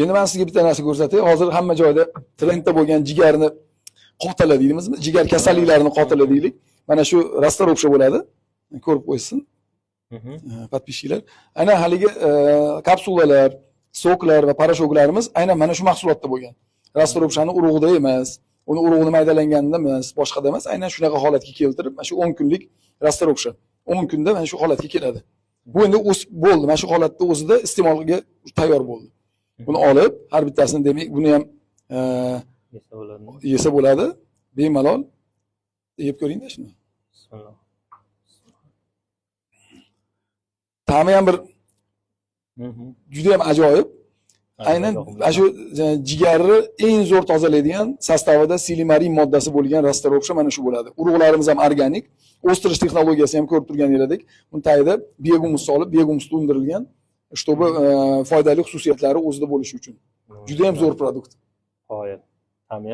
Endi man sizga bitta narsa ko'rsatay. Hozir hamma joyda trendda bo'lgan jigarni qotili deymizmi? Jigar kasalliklarini qotili deylik. Mana shu расторопша bo'ladi. Ko'rib qo'ysin подписчик lar. Aynan haligi kapsulalar, сок lar va порошок larimiz aynan mana shu mahsulotda bo'lgan. Расторопша ni urug'ida emas, uni urug'ini maydalanganida emas, boshqada emas, aynan shunaqa holatga keltirib, mana shu 10 kunlik расторопша 10 kunda mana shu holatga keladi. Bu endi o'sib bo'ldi, mana shu holatda o'zida iste'molga tayyor bo'ldi. Buni olib, har bittasini, demak, buni ham Yesa bo'ladimi? Yesa bo'ladi, bemalol yeb ko'ringda shuni. Bismillah. Ta'mi ham bir juda ham ajoyib. Aynan mana shu jigarni eng zo'r tozalaydigan, состав ida silimarin moddasi bo'lgan расторопша mana shu bo'ladi. Urug'larimiz ham organik, o'stirish texnologiyasi ham ko'rib turganingizdek, uni tagida biogumus solib, biogumusda undirilgan, чтобы foydali xususiyatlari o'zida bo'lishi uchun. Juda ham zo'r продукт. Qoyil. Ta'mi